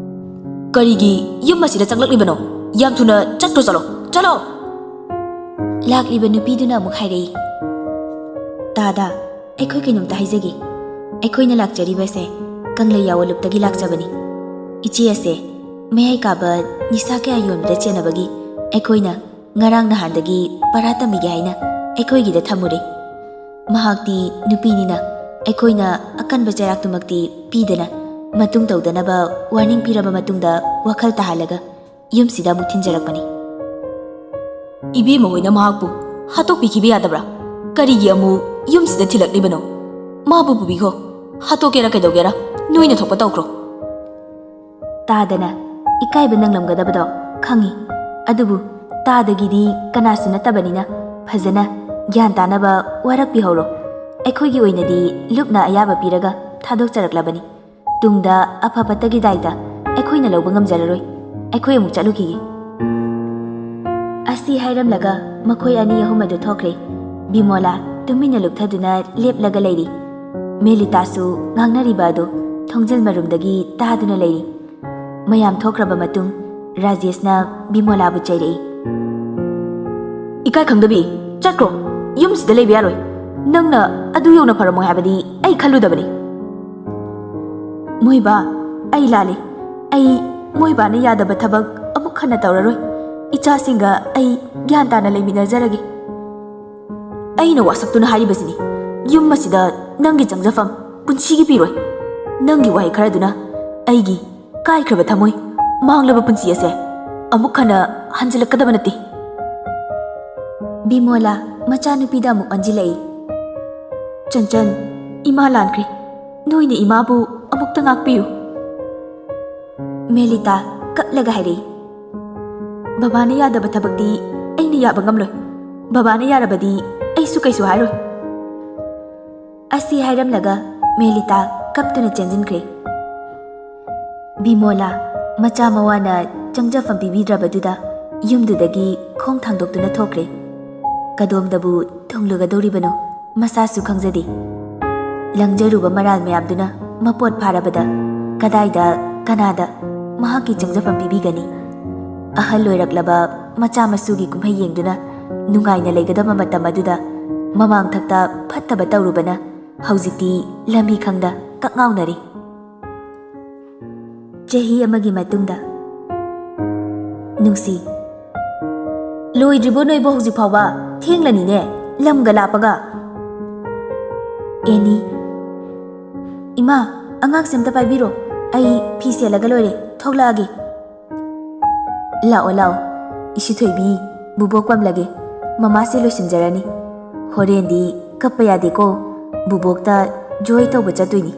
"ꯀꯔꯤꯒꯤ ꯌꯨꯝ ꯑꯁꯤꯗ ꯆꯪꯂꯛꯂꯤꯕꯅꯣ? ꯌꯥꯝ ꯊꯨꯅ ꯆꯠꯈ꯭ꯔꯣ, ꯆꯠꯂꯣ, ꯆꯠꯂꯣ!" ꯂꯥꯛꯂꯤꯕ ꯅꯨꯄꯤꯗꯨꯅ ꯑꯃꯨꯛ ꯍꯥꯏꯔꯛꯏ꯫ "ꯇꯥꯗ, ꯑꯩꯈꯣꯏ ꯀꯩꯅꯣꯝꯇ ꯍꯥꯏꯖꯒꯦ꯫ ꯑꯩꯈꯣꯏꯅ ꯂꯥꯛꯆꯔꯤꯕꯁꯦ ꯀꯪꯂꯩ ꯌꯥꯑꯣꯟ ꯂꯨꯞꯇꯒꯤ ꯂꯥꯛꯆꯕꯅꯤ꯫ ꯏꯆꯦ ꯑꯁꯦ ꯃꯌꯥꯏ ꯀꯥꯕ ꯅꯤꯁꯥ ꯀꯌꯥ ꯌꯣꯟꯕꯗ ꯆꯦꯟꯅꯕꯒꯤ ꯑꯩꯈꯣꯏꯅ ꯉꯔꯥꯡ ꯅꯍꯥꯟꯗꯒꯤ ꯄꯔꯥ ꯇꯝꯕꯤꯒꯦ ꯍꯥꯏꯅ ꯑꯩꯈꯣꯏꯒꯤꯗ ꯊꯝꯃꯨꯔꯦ꯫ ꯃꯍꯥꯛꯇꯤ ꯅꯨꯄꯤꯅꯤꯅ ꯑꯩꯈꯣꯏꯅ ꯑꯀꯟꯕ ꯆꯩꯔꯥꯛꯇꯨꯃꯛꯇꯤ ꯄꯤꯗꯅ ꯃꯇꯨꯡ ꯇꯧꯗꯅꯕ ꯋꯥꯔꯅꯤꯡ ꯄꯤꯔꯕ ꯃꯇꯨꯡꯗ ꯋꯥꯈꯜ ꯇꯥꯍꯜꯂꯒ ꯌꯨꯝꯁꯤꯗ ꯑꯃꯨꯛ ꯊꯤꯟꯖꯔꯛꯄꯅꯤ꯫ ꯏꯕꯦꯝꯃ ꯍꯣꯏꯅ ꯃꯍꯥꯛꯄꯨ ꯍꯥꯠꯇꯣꯛꯄꯤꯈꯤꯕ ꯌꯥꯗꯕ꯭ꯔꯥ? ꯀꯔꯤꯒꯤ ꯑꯃꯨꯛ ꯌꯨꯝꯁꯤꯗ ꯊꯤꯜꯂꯛꯂꯤꯕꯅꯣ? ꯃꯥꯕꯨ ꯄꯨꯕꯤꯈꯣ꯫ ꯍꯥꯠꯇꯣꯛꯀꯦꯔꯥ ꯀꯩꯗꯧꯒꯦꯔꯥ ꯅꯣꯏꯅ ꯊꯣꯛꯄ ꯇꯧꯈ꯭ꯔꯣ꯫ ꯇꯥꯗꯅ ꯏꯀꯥꯏꯕ ꯅꯪꯂꯝꯒꯗꯕꯗꯣ ꯈꯪꯏ꯫ ꯑꯗꯨꯕꯨ ꯇꯥꯗꯒꯤꯗꯤ ꯀꯅꯥꯁꯨ ꯅꯠꯇꯕꯅꯤꯅ ꯐꯖꯅ ꯒ꯭ꯌꯥꯟ ꯇꯥꯅꯕ ꯋꯥꯔꯛꯄꯤꯍꯧꯔꯣ꯫ ꯑꯩꯈꯣꯏꯒꯤ ꯑꯣꯏꯅꯗꯤ ꯂꯨꯞꯅ ꯑꯌꯥꯕ ꯄꯤꯔꯒ ꯊꯥꯗꯣꯛꯆꯔꯛꯂꯕꯅꯤ꯫ ꯇꯨꯡꯗ ꯑꯐ ꯐꯠꯇꯒꯤ ꯗꯥꯏꯇ ꯑꯩꯈꯣꯏꯅ ꯂꯧꯕ ꯉꯝꯖꯔꯔꯣꯏ꯫ ꯑꯩꯈꯣꯏ ꯑꯃꯨꯛ ꯆꯠꯂꯨꯈꯤꯒꯦ꯫ ꯑꯁꯤ ꯍꯥꯏꯔꯝꯂꯒ ꯃꯈꯣꯏ ꯑꯅꯤ ꯑꯍꯨꯝ ꯑꯗꯨ ꯊꯣꯛꯈ꯭ꯔꯦ꯫ ꯕꯤꯃꯣꯂꯥ ꯇꯨꯃꯤꯟꯅ ꯂꯨꯞꯊꯗꯨꯅ ꯂꯦꯞꯂꯒ ꯂꯩꯔꯤ꯫ ꯃꯦꯂꯤꯇꯥꯁꯨ ꯉꯥꯡꯅꯔꯤꯕ ꯑꯗꯨ ꯊꯣꯡꯖꯤꯜ ꯃꯔꯨꯝꯗꯒꯤ ꯇꯥꯗꯨꯅ ꯂꯩꯔꯤ꯫ ꯃꯌꯥꯝ ꯊꯣꯛꯈ꯭ꯔꯕ ꯃꯇꯨꯡ ꯔꯥꯖꯦꯁꯅ ꯕꯤꯃꯣꯂꯥꯕꯨ ꯆꯩꯔꯛꯏ꯫ "ꯏꯀꯥꯏ ꯈꯪꯗꯕꯤ, ꯆꯠꯈ꯭ꯔꯣ꯫ ꯌꯨꯝꯁꯤꯗ ꯂꯩꯕ ꯌꯥꯔꯣꯏ꯫ ꯅꯪꯅ ꯑꯗꯨ ꯌꯧꯅ ꯐꯔꯝꯃꯣꯏ ꯍꯥꯏꯕꯗꯤ ꯑꯩ ꯈꯜꯂꯨꯗꯕꯅꯤ꯫" "ꯃꯣꯏꯕꯥ, ꯑꯩ ꯂꯥꯜꯂꯦ꯫ ꯑꯩ ꯃꯣꯏꯕꯥꯅ ꯌꯥꯗꯕ ꯊꯕꯛ ꯑꯃꯨꯛ ꯍꯟꯅ ꯇꯧꯔꯔꯣꯏ꯫ ꯏꯆꯥꯁꯤꯡꯒ ꯑꯩ ꯒ꯭ꯌꯥꯟ ꯇꯥꯅ ꯂꯩꯃꯤꯟꯅꯖꯔꯒꯦ꯫ ꯑꯩꯅ ꯋꯥꯁꯛꯇꯨꯅ ꯍꯥꯏꯔꯤꯕꯁꯤꯅꯤ, ꯌꯨꯝ ꯑꯁꯤꯗ ꯅꯪꯒꯤ ꯆꯪꯖꯐꯝ ꯄꯨꯟꯁꯤꯒꯤ ꯄꯤꯔꯣꯏ꯫ ꯅꯪꯒꯤ ꯋꯥꯍꯩ ꯈꯔꯗꯨꯅ ꯑꯩꯒꯤ ꯀꯥꯏꯈ꯭ꯔꯕ ꯊꯃꯣꯏ, ꯃꯥꯡꯂꯕ ꯄꯨꯟꯁꯤ ꯑꯁꯦ ꯑꯃꯨꯛ ꯍꯟꯅ ꯍꯟꯖꯤꯜꯂꯛꯀꯗꯕ ꯅꯠꯇꯦ꯫" ꯕꯤꯃꯣꯂꯥ ꯃꯆꯥꯅꯨꯄꯤꯗ ꯑꯃꯨꯛ ꯑꯣꯟꯁꯤꯜꯂꯛꯏ꯫ "ꯆꯟꯆꯟ, ꯏꯃꯥ ꯂꯥꯟꯈ꯭ꯔꯦ꯫ ꯅꯣꯏꯅ ꯏꯃꯥꯕꯨ ꯑꯃꯨꯛꯇ ꯉꯥꯛꯄꯤꯌꯨ꯫" ꯃꯦꯂꯤꯇꯥ ꯀꯞꯂꯒ ꯍꯥꯏꯔꯛꯏ, "ꯕꯕꯥꯅ ꯌꯥꯗꯕ ꯊꯕꯛꯇꯤ ꯑꯩꯅ ꯌꯥꯕ ꯉꯝꯂꯣꯏ꯫ ꯕꯕꯥꯅ ꯌꯥꯔꯕꯗꯤ ꯑꯩꯁꯨ ꯀꯩꯁꯨ ꯍꯥꯏꯔꯣꯏ꯫" ꯑꯁꯤ ꯍꯥꯏꯔꯝꯂꯒ ꯃꯦꯂꯤꯇꯥ ꯀꯞꯇꯨꯅ ꯆꯦꯟꯁꯤꯟꯈ꯭ꯔꯦ꯫ ꯕꯤꯃꯣꯂꯥ ꯃꯆꯥ ꯃꯋꯥꯅ ꯆꯪꯖꯐꯝ ꯄꯤꯕꯤꯗ꯭ꯔꯕꯗꯨꯗ ꯌꯨꯝꯗꯨꯗꯒꯤ ꯈꯣꯡ ꯊꯥꯡꯗꯣꯛꯇꯨꯅ ꯊꯣꯛꯈ꯭ꯔꯦ꯫ ꯀꯗꯣꯝꯗꯕꯨ ꯊꯨꯡꯂꯨꯒꯗꯧꯔꯤꯕꯅꯣ ꯃꯁꯥꯁꯨ ꯈꯪꯖꯗꯦ꯫ ꯂꯪꯖꯔꯨꯕ ꯃꯔꯥꯜ ꯃꯌꯥꯝꯗꯨꯅ ꯃꯄꯣꯠ ꯐꯥꯔꯕꯗ ꯀꯗꯥꯏꯗ, ꯀꯅꯥꯗ ꯃꯍꯥꯛꯀꯤ ꯆꯪꯖꯐꯝ ꯄꯤꯕꯤꯒꯅꯤ? ꯑꯍꯜ ꯑꯣꯏꯔꯛꯂꯕ ꯃꯆꯥ ꯃꯁꯨꯒꯤ ꯀꯨꯝꯍꯩ ꯌꯦꯡꯗꯨꯅ ꯅꯨꯡꯉꯥꯏꯅ ꯂꯩꯒꯗꯕ ꯃꯇꯝ ꯑꯗꯨꯗ ꯃꯃꯥꯡꯊꯛꯇ ꯐꯠꯇꯕ ꯇꯧꯔꯨꯕꯅ ꯍꯧꯖꯤꯛꯇꯤ ꯂꯝꯕꯤ ꯈꯪꯗ ꯀꯛꯉꯥꯎꯅꯔꯤ꯫ ꯆꯍꯤ ꯑꯃꯒꯤ ꯃꯇꯨꯡꯗ꯫ "ꯅꯨꯡꯁꯤ, ꯂꯣꯏꯗ꯭ꯔꯤꯕꯣ ꯅꯣꯏꯕꯣ ꯍꯧꯖꯤꯛ ꯐꯥꯎꯕ? ꯊꯦꯡꯂꯅꯤꯅꯦ, ꯂꯝꯒ ꯂꯥꯞꯄꯒ꯫" ꯑꯦꯅꯤ, "ꯏꯃꯥ, ꯑꯉꯥꯡꯁꯦ ꯑꯝꯇ ꯄꯥꯏꯕꯤꯔꯣ, ꯑꯩ ꯐꯤ ꯁꯦꯠꯂꯒ ꯂꯣꯏꯔꯦ, ꯊꯣꯛꯂꯛꯑꯒꯦ꯫ ꯂꯥꯛꯑꯣ ꯂꯥꯛꯑꯣ, ꯏꯁꯨ ꯊꯣꯏꯕꯤ, ꯕꯨꯕꯣꯛ ꯄꯝꯂꯒꯦ, ꯃꯃꯥꯁꯦ ꯂꯣꯏꯁꯤꯟꯖꯔꯅꯤ꯫ ꯍꯣꯔꯦꯟꯗꯤ ꯀꯞꯄ ꯌꯥꯗꯦꯀꯣ, ꯕꯨꯕꯣꯛꯇ ꯖꯣꯏ ꯇꯧꯕ ꯆꯠꯇꯣꯏꯅꯤ꯫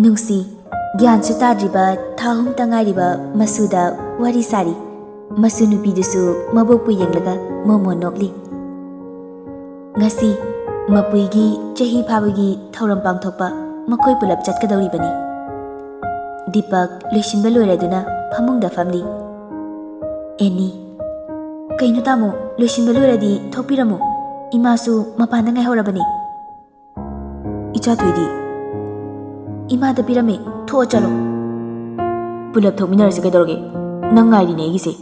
ꯅꯨꯡꯁꯤ, ꯒ꯭ꯌꯥꯟꯁꯨ ꯇꯥꯗ꯭ꯔꯤꯕ ꯊꯥ ꯑꯍꯨꯝꯇ ꯉꯥꯏꯔꯤꯕ ꯃꯁꯨꯗ ꯋꯥꯔꯤ ꯁꯥꯔꯤ꯫ ꯃꯁꯨ ꯅꯨꯄꯤꯗꯨꯁꯨ ꯃꯕꯣꯛꯄꯨ ꯌꯦꯡꯂꯒ ꯃꯣꯃꯣꯟ ꯅꯣꯛꯂꯤ꯫ ꯉꯁꯤ ꯃꯄꯨꯏꯒꯤ ꯆꯍꯤ ꯐꯥꯕꯒꯤ ꯊꯧꯔꯝ ꯄꯥꯡꯊꯣꯛꯄ ꯃꯈꯣꯏ ꯄꯨꯂꯞ ꯆꯠꯀꯗꯧꯔꯤꯕꯅꯤ꯫ ꯗꯤꯄꯛ ꯂꯣꯏꯁꯤꯟꯕ ꯂꯣꯏꯔꯗꯨꯅ ꯐꯃꯨꯡꯗ ꯐꯝꯂꯤ꯫ ꯑꯦꯅꯤ, "ꯀꯩꯅꯣ ꯇꯥꯃꯣ, ꯂꯣꯏꯁꯤꯟꯕ ꯂꯣꯏꯔꯗꯤ ꯊꯣꯛꯄꯤꯔꯝꯃꯣ, ꯏꯃꯥꯁꯨ ꯃꯄꯥꯟꯗ ꯉꯥꯏꯍꯧꯔꯕꯅꯤ꯫" "ꯏꯆꯥ ꯊꯣꯏꯗꯤ?" "ꯏꯃꯥꯗ ꯄꯤꯔꯝꯃꯦ, ꯊꯣꯛꯑ ꯆꯠꯂꯣ꯫" "ꯄꯨꯂꯞ ꯊꯣꯛꯃꯤꯟꯅꯔꯁꯤ ꯀꯩꯗꯧꯔꯒꯦ? ꯅꯪ ꯉꯥꯏꯔꯤꯅꯦ ꯑꯩꯒꯤꯁꯦ꯫"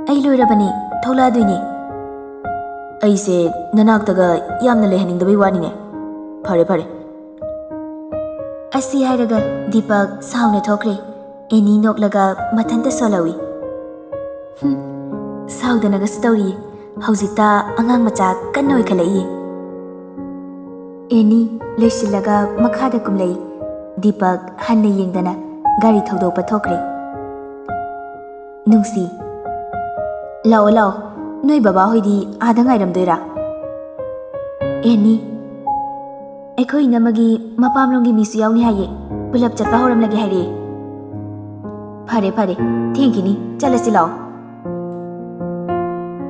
"ꯑꯩ ꯂꯣꯏꯔꯕꯅꯦ, ꯊꯣꯛꯂꯛꯑꯗꯣꯏꯅꯦ꯫" "ꯑꯩꯁꯦ ꯅꯅꯥꯛꯇꯒ ꯌꯥꯝꯅ ꯂꯩꯍꯟꯅꯤꯡꯗꯕꯩ ꯋꯥꯅꯤꯅꯦ꯫ ꯐꯔꯦ ꯐꯔꯦ꯫" ꯑꯁꯤ ꯍꯥꯏꯔꯒ ꯗꯤꯄꯛ ꯁꯥꯎꯅ ꯊꯣꯛꯈ꯭ꯔꯦ꯫ ꯑꯦꯅꯤ ꯅꯣꯛꯂꯒ ꯃꯊꯟꯇ ꯁꯣꯜꯍꯧꯏ꯫ "ꯍꯨꯝ, ꯁꯥꯎꯗꯅꯒꯁꯨ ꯇꯧꯔꯤꯌꯦ꯫ ꯍꯧꯖꯤꯛꯇ ꯑꯉꯥꯡ ꯃꯆꯥ ꯀꯟꯅ ꯑꯣꯏꯈꯠꯂꯛꯏꯌꯦ꯫" ꯑꯦꯅꯤ ꯂꯣꯏꯁꯤꯜꯂꯒ ꯃꯈꯥꯗ ꯀꯨꯝꯂꯛꯏ꯫ ꯗꯤꯄꯛ ꯍꯟꯅ ꯌꯦꯡꯗꯅ ꯒꯥꯔꯤ ꯊꯧꯗꯣꯛꯄ ꯊꯣꯛꯈ꯭ꯔꯦ꯫ "ꯅꯨꯡꯁꯤ, ꯂꯥꯛꯑꯣ ꯂꯥꯛꯑꯣ, ꯅꯣꯏ ꯕꯕꯥ ꯍꯣꯏꯗꯤ ꯑꯥꯗ ꯉꯥꯏꯔꯝꯗꯣꯏꯔꯥ?" "ꯑꯦꯅꯤ, ꯑꯩꯈꯣꯏ ꯏꯅꯝꯃꯒꯤ ꯃꯄꯥꯝꯂꯣꯝꯒꯤ ꯃꯤꯁꯨ ꯌꯥꯎꯅꯤ ꯍꯥꯏꯌꯦ, ꯄꯨꯂꯞ ꯆꯠꯄ ꯍꯧꯔꯝꯂꯒꯦ ꯍꯥꯏꯔꯛꯑꯦ꯫" "ꯐꯔꯦ ꯐꯔꯦ, ꯊꯦꯡꯈꯤꯅꯤ, ꯆꯠꯂꯁꯤ ꯂꯥꯛꯑꯣ꯫"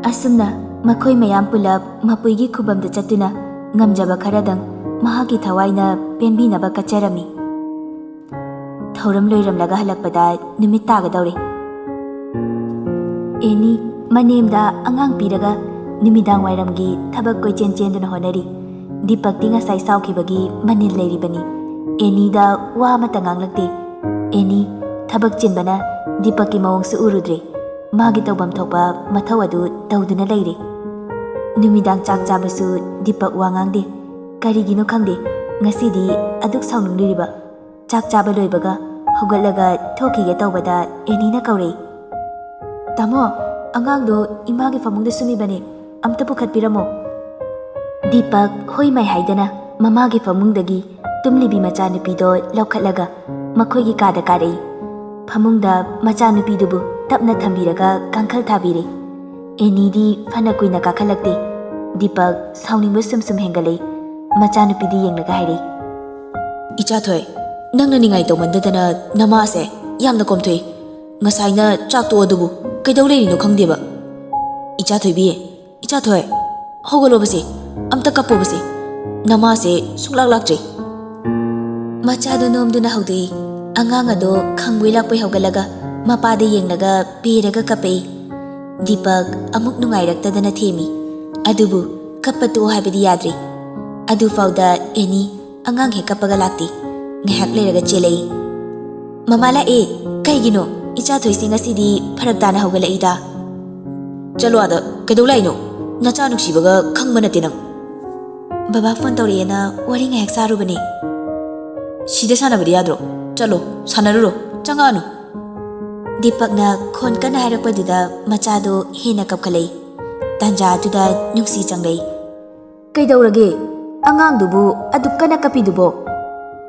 ꯑꯁꯨꯝꯅ ꯃꯈꯣꯏ ꯃꯌꯥꯝ ꯄꯨꯂꯞ ꯃꯄꯨꯏꯒꯤ ꯈꯨꯕꯝꯗ ꯆꯠꯇꯨꯅ ꯉꯝꯖꯕ ꯈꯔꯗꯪ ꯃꯍꯥꯛꯀꯤ ꯊꯋꯥꯏꯅ ꯄꯦꯟꯕꯤꯅꯕ ꯀꯠꯆꯔꯝꯃꯤ꯫ ꯊꯧꯔꯝ ꯂꯣꯏꯔꯝꯂꯒ ꯍꯜꯂꯛꯄꯗ ꯅꯨꯃꯤꯠ ꯇꯥꯒꯗꯧꯔꯦ꯫ ꯑꯦꯅꯤ ꯃꯅꯦꯝꯗ ꯑꯉꯥꯡ ꯄꯤꯔꯒ ꯅꯨꯃꯤꯗꯥꯡ ꯋꯥꯏꯔꯝꯒꯤ ꯊꯕꯛ ꯀꯣꯏꯆꯦꯟ ꯆꯦꯟꯗꯨꯅ ꯍꯣꯠꯅꯔꯤ꯫ ꯗꯤꯄꯛꯇꯤ ꯉꯁꯥꯏ ꯁꯥꯎꯈꯤꯕꯒꯤ ꯃꯅꯤꯜ ꯂꯩꯔꯤꯕꯅꯤ꯫ ꯑꯦꯅꯤꯗ ꯋꯥ ꯑꯃꯠꯇ ꯉꯥꯡꯂꯛꯇꯦ꯫ ꯑꯦꯅꯤ ꯊꯕꯛ ꯆꯤꯟꯕꯅ ꯗꯤꯄꯛꯀꯤ ꯃꯑꯣꯡꯁꯨ ꯎꯔꯨꯗ꯭ꯔꯦ꯫ ꯃꯥꯒꯤ ꯇꯧꯐꯝ ꯊꯣꯛꯄ ꯃꯊꯧ ꯑꯗꯨ ꯇꯧꯗꯨꯅ ꯂꯩꯔꯦ꯫ ꯅꯨꯃꯤꯗꯥꯡ ꯆꯥꯛ ꯆꯥꯕꯁꯨ ꯗꯤꯄꯛ ꯋꯥ ꯉꯥꯡꯗꯦ꯫ ꯀꯔꯤꯒꯤꯅꯣ ꯈꯪꯗꯦ, ꯉꯁꯤꯗꯤ ꯑꯗꯨꯛ ꯁꯥꯎꯅꯤꯡꯂꯤꯔꯤꯕ꯫ ꯆꯥꯛ ꯆꯥꯕ ꯂꯣꯏꯕꯒ ꯍꯧꯒꯠꯂꯒ ꯊꯣꯛꯈꯤꯒꯦ ꯇꯧꯕꯗ ꯑꯦꯅꯤꯅ ꯀꯧꯔꯛꯏ꯫ "ꯇꯥꯃꯣ, ꯑꯉꯥꯡꯗꯣ ꯏꯃꯥꯒꯤ ꯐꯃꯨꯡꯗ ꯁꯨꯝꯃꯤꯕꯅꯦ, ꯑꯝꯇ ꯄꯨꯈꯠꯄꯤꯔꯝꯃꯣ꯫" ꯗꯤꯄꯛ ꯍꯣꯏ ꯃꯥꯏ ꯍꯥꯏꯗꯅ ꯃꯃꯥꯒꯤ ꯐꯃꯨꯡꯗꯒꯤ ꯇꯨꯝꯂꯤꯕꯤ ꯃꯆꯥꯅꯨꯄꯤꯗꯣ ꯂꯧꯈꯠꯂꯒ ꯃꯈꯣꯏꯒꯤ ꯀꯥꯗ ꯀꯥꯔꯛꯏ꯫ ꯐꯃꯨꯡꯗ ꯃꯆꯥꯅꯨꯄꯤꯗꯨꯕꯨ ꯇꯞꯅ ꯊꯝꯕꯤꯔꯒ ꯀꯥꯡꯈꯜ ꯊꯥꯕꯤꯔꯦ꯫ ꯑꯦꯅꯤꯗꯤ ꯐꯅ ꯀꯨꯏꯅ ꯀꯥꯈꯠꯂꯛꯇꯦ꯫ ꯗꯤꯄꯛ ꯁꯥꯎꯅꯤꯡꯕ ꯁꯨꯝ ꯁꯨꯝ ꯍꯦꯟꯒꯠꯂꯛꯏ꯫ ꯃꯆꯥꯅꯨꯄꯤꯗꯨ ꯌꯦꯡꯂꯒ ꯍꯥꯏꯔꯛꯏ, "ꯏꯆꯥꯊꯣꯏ, ꯅꯪꯅ ꯅꯤꯡꯉꯥꯏ ꯇꯧꯃꯟꯗꯗꯅ ꯅꯃꯥꯁꯦ ꯌꯥꯝꯅ ꯀꯣꯝꯊꯣꯛꯏ꯫ ꯉꯁꯥꯏꯅ ꯆꯥꯛ ꯇꯣꯛꯑꯗꯨꯕꯨ ꯀꯩꯗꯧ ꯂꯩꯔꯤꯅꯣ ꯈꯪꯗꯦꯕ꯫ ꯏꯆꯥꯊꯣꯏꯕꯤ, ꯏꯆꯥꯊꯣꯏ, ꯍꯧꯒꯠꯂꯣꯕꯁꯦ, ꯑꯝꯇ ꯀꯞꯄꯣꯕꯁꯦ꯫ ꯅꯃꯥꯁꯦ ꯁꯨꯡꯂꯥꯛ ꯂꯥꯛꯇ꯭ꯔꯤ꯫" ꯃꯆꯥꯗꯣ ꯅꯣꯝꯗꯨꯅ ꯍꯧꯗꯣꯛꯏ꯫ ꯑꯉꯥꯡ ꯑꯗꯣ ꯈꯪꯕꯣꯏ ꯂꯥꯛꯄꯣꯏ ꯍꯧꯒꯠꯂꯒ ꯃꯄꯥꯗ ꯌꯦꯡꯂꯒ ꯄꯦꯔꯒ ꯀꯞꯄꯛꯏ꯫ ꯗꯤꯄꯛ ꯑꯃꯨꯛ ꯅꯨꯡꯉꯥꯏꯔꯛꯇꯗꯅ ꯊꯦꯝꯃꯤ꯫ ꯑꯗꯨꯕꯨ ꯀꯞꯄ ꯇꯣꯛꯑꯣ ꯍꯥꯏꯕꯗꯤ ꯌꯥꯗ꯭ꯔꯤ꯫ ꯑꯗꯨꯐꯥꯎꯗ ꯑꯦꯅꯤ ꯑꯉꯥꯡ ꯍꯦꯛ ꯀꯞꯄꯒ ꯂꯥꯛꯇꯦ꯫ ꯉꯥꯏꯍꯥꯛ ꯂꯩꯔꯒ ꯆꯦꯜꯂꯛꯏ꯫ "ꯃꯃꯥ ꯂꯥꯛꯑꯦ꯫ ꯀꯩꯒꯤꯅꯣ? ꯏꯆꯥꯊꯣꯏꯁꯦ ꯉꯁꯤꯗꯤ ꯐꯔꯛ ꯇꯥꯅ ꯍꯧꯒꯠꯂꯛꯏꯗ꯫" "ꯆꯠꯂꯣ ꯑꯥꯗ꯫ ꯀꯩꯗꯧ ꯂꯥꯛꯏꯅꯣ? ꯅꯆꯥ ꯅꯨꯡꯁꯤꯕꯒ ꯈꯪꯕ ꯅꯠꯇꯦ ꯅꯪ꯫" "ꯕꯕꯥ ꯐꯣꯟ ꯇꯧꯔꯛꯑꯦꯅ ꯋꯥꯔꯤ ꯉꯥꯏꯍꯥꯛ ꯁꯥꯔꯨꯕꯅꯦ꯫" "ꯁꯤꯗ ꯁꯥꯟꯅꯕꯗꯤ ꯌꯥꯗ꯭ꯔꯣ? ꯆꯠꯂꯣ, ꯁꯥꯟꯅꯔꯨꯔꯣ, ꯆꯪꯉꯛꯑꯅꯨ꯫" ꯗꯤꯄꯛꯅ ꯈꯣꯟ ꯀꯟꯅ ꯍꯥꯏꯔꯛꯄꯗꯨꯗ ꯃꯆꯥꯗꯣ ꯍꯦꯟꯅ ꯀꯞꯈꯠꯂꯛꯏ꯫ ꯇꯥꯟꯖꯥ ꯑꯗꯨꯗ ꯅꯨꯡꯁꯤ ꯆꯪꯂꯛꯏ꯫ "ꯀꯩꯗꯧꯔꯒꯦ? ꯑꯉꯥꯡꯗꯨꯕꯨ ꯑꯗꯨꯛ ꯀꯟꯅ ꯀꯞꯄꯤꯗꯨꯕꯣ?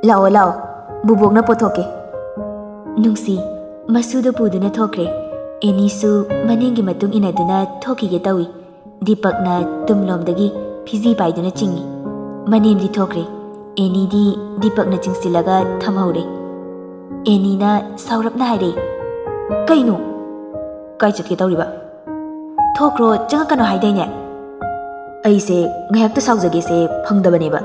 ꯂꯥꯛꯑꯣ, ꯂꯥꯛꯑꯣ, ꯕꯨꯕꯣꯛꯅ ꯄꯣꯠꯊꯣꯛꯀꯦ꯫" ꯅꯨꯡꯁꯤ ꯃꯁꯨꯗꯨ ꯄꯨꯗꯨꯅ ꯊꯣꯛꯈ꯭ꯔꯦ꯫ ꯑꯦꯅꯤꯁꯨ ꯃꯅꯦꯝꯒꯤ ꯃꯇꯨꯡ ꯏꯟꯅꯗꯨꯅ ꯊꯣꯛꯈꯤꯒꯦ ꯇꯧꯏ꯫ ꯗꯤꯄꯛꯅ ꯇꯨꯝꯂꯣꯝꯗꯒꯤ ꯐꯤꯖꯤ ꯄꯥꯏꯗꯨꯅ ꯆꯤꯡꯏ꯫ ꯃꯅꯦꯝꯗꯤ ꯊꯣꯛꯈ꯭ꯔꯦ꯫ ꯑꯦꯅꯤꯗꯤ ꯗꯤꯄꯛꯅ ꯆꯤꯡꯁꯤꯜꯂꯒ ꯊꯝꯍꯧꯔꯦ꯫ ꯑꯦꯅꯤꯅ ꯁꯥꯎꯔꯞꯅ ꯍꯥꯏꯔꯛꯏ, "ꯀꯩꯅꯣ? ꯀꯥꯏ ꯆꯠꯀꯦ ꯇꯧꯔꯤꯕ? ꯊꯣꯛꯈ꯭ꯔꯣ, ꯆꯪꯉꯛꯀꯅꯣ ꯍꯥꯏꯗꯥꯏꯅꯦ?" "ꯑꯩꯁꯦ ꯉꯥꯏꯍꯥꯛꯇ ꯁꯥꯎꯖꯒꯦꯁꯦ ꯐꯪꯗꯕꯅꯦꯕ꯫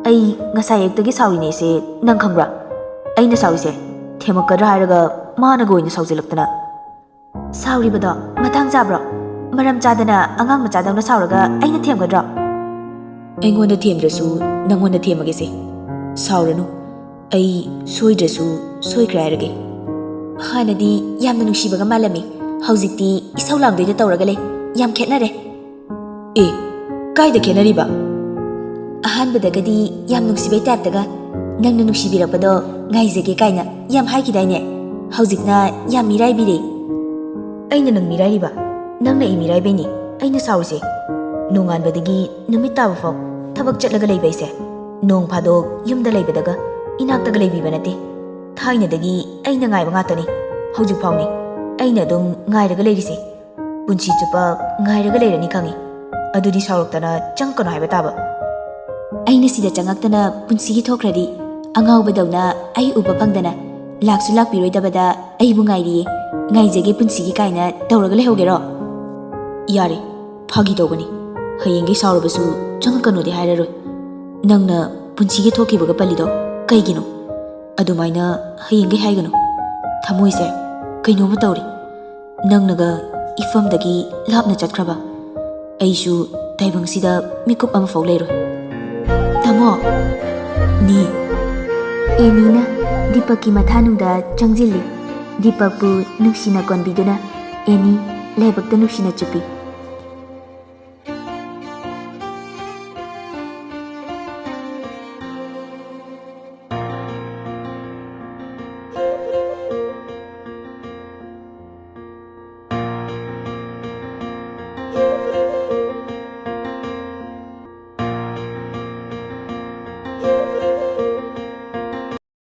ꯑꯩ ꯉꯁꯥꯏ ꯑꯌꯨꯛꯇꯒꯤ ꯁꯥꯎꯔꯤꯅꯦꯁꯦ ꯅꯪ ꯈꯪꯕ꯭ꯔꯥ? ꯑꯩꯅ ꯁꯥꯎꯔꯤꯁꯦ ꯊꯦꯝꯃꯛꯀꯗ꯭ꯔꯥ ꯍꯥꯏꯔꯒ ꯃꯥꯅꯒ ꯑꯣꯏꯅ ꯁꯥꯎꯖꯤꯜꯂꯛꯇꯅ꯫" "ꯁꯥꯎꯔꯤꯕꯗꯣ ꯃꯇꯥꯡ ꯆꯥꯕ꯭ꯔꯣ? ꯃꯔꯝ ꯆꯥꯗꯅ ꯑꯉꯥꯡ ꯃꯆꯥꯗꯧꯅ ꯁꯥꯎꯔꯒ ꯑꯩꯅ ꯊꯦꯝꯒꯗ꯭ꯔꯣ?" "ꯑꯩꯉꯣꯟꯗ ꯊꯦꯝꯗ꯭ꯔꯁꯨ ꯅꯪꯉꯣꯟꯗ ꯊꯦꯝꯃꯒꯦꯁꯦ꯫ ꯁꯥꯎꯔꯅꯨ꯫ ꯑꯩ ꯁꯣꯏꯗ꯭ꯔꯁꯨ ꯁꯣꯏꯈ꯭ꯔꯦ ꯍꯥꯏꯔꯒꯦ꯫" "ꯍꯥꯟꯅꯗꯤ ꯌꯥꯝꯅ ꯅꯨꯡꯁꯤꯕꯒ ꯃꯥꯜꯂꯝꯃꯤ, ꯍꯧꯖꯤꯛꯇꯤ ꯏꯁꯧ ꯂꯥꯡꯗꯣꯏꯗ ꯇꯧꯔꯒ ꯂꯩ꯫ ꯌꯥꯝ ꯈꯦꯠꯅꯔꯦ꯫" "ꯑꯦ, ꯀꯥꯏꯗ ꯈꯦꯠꯅꯔꯤꯕ?" "ꯑꯍꯥꯟꯕꯗꯒꯗꯤ ꯌꯥꯝ ꯅꯨꯡꯁꯤꯕꯩ ꯇꯥꯏꯞꯇꯒ, ꯅꯪꯅ ꯅꯨꯡꯁꯤꯕꯤꯔꯛꯄꯗꯣ ꯉꯥꯏꯖꯒꯦ ꯀꯥꯏꯅ ꯌꯥꯝ ꯍꯥꯏꯈꯤꯗꯥꯏꯅꯦ? ꯍꯧꯖꯤꯛꯅ ꯌꯥꯝ ꯃꯤꯔꯥꯏꯕꯤꯔꯦ꯫" "ꯑꯩꯅ ꯅꯪ ꯃꯤꯔꯥꯏꯔꯤꯕ? ꯅꯪꯅ ꯑꯩ ꯃꯤꯔꯥꯏꯕꯩꯅꯤ ꯑꯩꯅ ꯁꯥꯎꯔꯤꯁꯦ꯫ ꯅꯣꯡꯉꯥꯟꯕꯗꯒꯤ ꯅꯨꯃꯤꯠ ꯇꯥꯕ ꯐꯥꯎ ꯊꯕꯛ ꯆꯠꯂꯒ ꯂꯩꯕ ꯑꯩꯁꯦ꯫ ꯅꯣꯡ ꯐꯥꯗꯣꯛ ꯌꯨꯝꯗ ꯂꯩꯕꯗꯒ ꯏꯅꯥꯛꯇꯒ ꯂꯩꯕꯤꯕ ꯅꯠꯇꯦ꯫ ꯊꯥꯏꯅꯗꯒꯤ ꯑꯩꯅ ꯉꯥꯏꯕ ꯉꯥꯛꯇꯅꯤ꯫ ꯍꯧꯖꯤꯛ ꯐꯥꯎꯅꯤ ꯑꯩꯅ ꯑꯗꯨꯝ ꯉꯥꯏꯔꯒ ꯂꯩꯔꯤꯁꯦ꯫ ꯄꯨꯟꯁꯤ ꯆꯨꯞꯄ ꯉꯥꯏꯔꯒ ꯂꯩꯔꯅꯤ ꯈꯪꯉꯤ꯫ ꯑꯗꯨꯗꯤ ꯁꯥꯎꯔꯛꯇꯅ ꯆꯪꯉꯛꯀꯅꯨ ꯍꯥꯏꯕ ꯇꯥꯕ꯫ ꯑꯩꯅ ꯁꯤꯗ ꯆꯪꯉꯛꯇꯅ ꯄꯨꯟꯁꯤꯒꯤ ꯊꯣꯛꯈ꯭ꯔꯗꯤ, ꯑꯉꯥꯎꯕꯗꯧꯅ ꯑꯩ ꯎꯕ ꯐꯪꯗꯅ ꯂꯥꯛꯁꯨ ꯂꯥꯛꯄꯤꯔꯣꯏꯗꯕꯗ ꯑꯩꯕꯨ ꯉꯥꯏꯔꯤꯌꯦ, ꯉꯥꯏꯖꯒꯦ ꯄꯨꯟꯁꯤꯒꯤ ꯀꯥꯏꯅ ꯇꯧꯔꯒ ꯂꯩꯍꯧꯒꯦꯔꯣ? ꯌꯥꯔꯦ, ꯐꯥꯒꯤ ꯇꯧꯕꯅꯤ꯫ ꯍꯌꯦꯡꯒꯤ ꯁꯥꯎꯔꯕꯁꯨ ꯆꯪꯉꯛꯀꯅꯨꯗꯤ ꯍꯥꯏꯔꯔꯣꯏ꯫ ꯅꯪꯅ ꯄꯨꯟꯁꯤꯒꯤ ꯊꯣꯛꯈꯤꯕꯒ ꯄꯜꯂꯤꯗꯣ ꯀꯩꯒꯤꯅꯣ? ꯑꯗꯨꯃꯥꯏꯅ ꯍꯌꯦꯡꯒꯩ ꯍꯥꯏꯒꯅꯨ꯫ ꯊꯃꯣꯏꯁꯦ ꯀꯩꯅꯣꯝꯃ ꯇꯧꯔꯦ꯫ ꯅꯪꯅꯒ ꯏꯐꯝꯗꯒꯤ ꯂꯥꯞꯅ ꯆꯠꯈ꯭ꯔꯕ, ꯑꯩꯁꯨ ꯇꯥꯏꯕꯪꯁꯤꯗ ꯃꯤꯀꯨꯞ ꯑꯃꯐꯥꯎ ꯂꯩꯔꯣꯏ꯫ ꯇꯥꯃꯣ! ꯅꯦ! ꯑꯦꯅꯤꯅ ꯗꯤꯄꯛꯀꯤ ꯃꯊꯥꯅꯨꯡꯗ ꯆꯪꯁꯤꯜꯂꯤ꯫ ꯗꯤꯄꯛꯄꯨ ꯅꯨꯡꯁꯤꯅ ꯀꯣꯟꯕꯤꯗꯨꯅ ꯑꯦꯅꯤ ꯂꯥꯏꯕꯛꯇ ꯅꯨꯡꯁꯤꯅ ꯆꯨꯞꯄꯤ꯫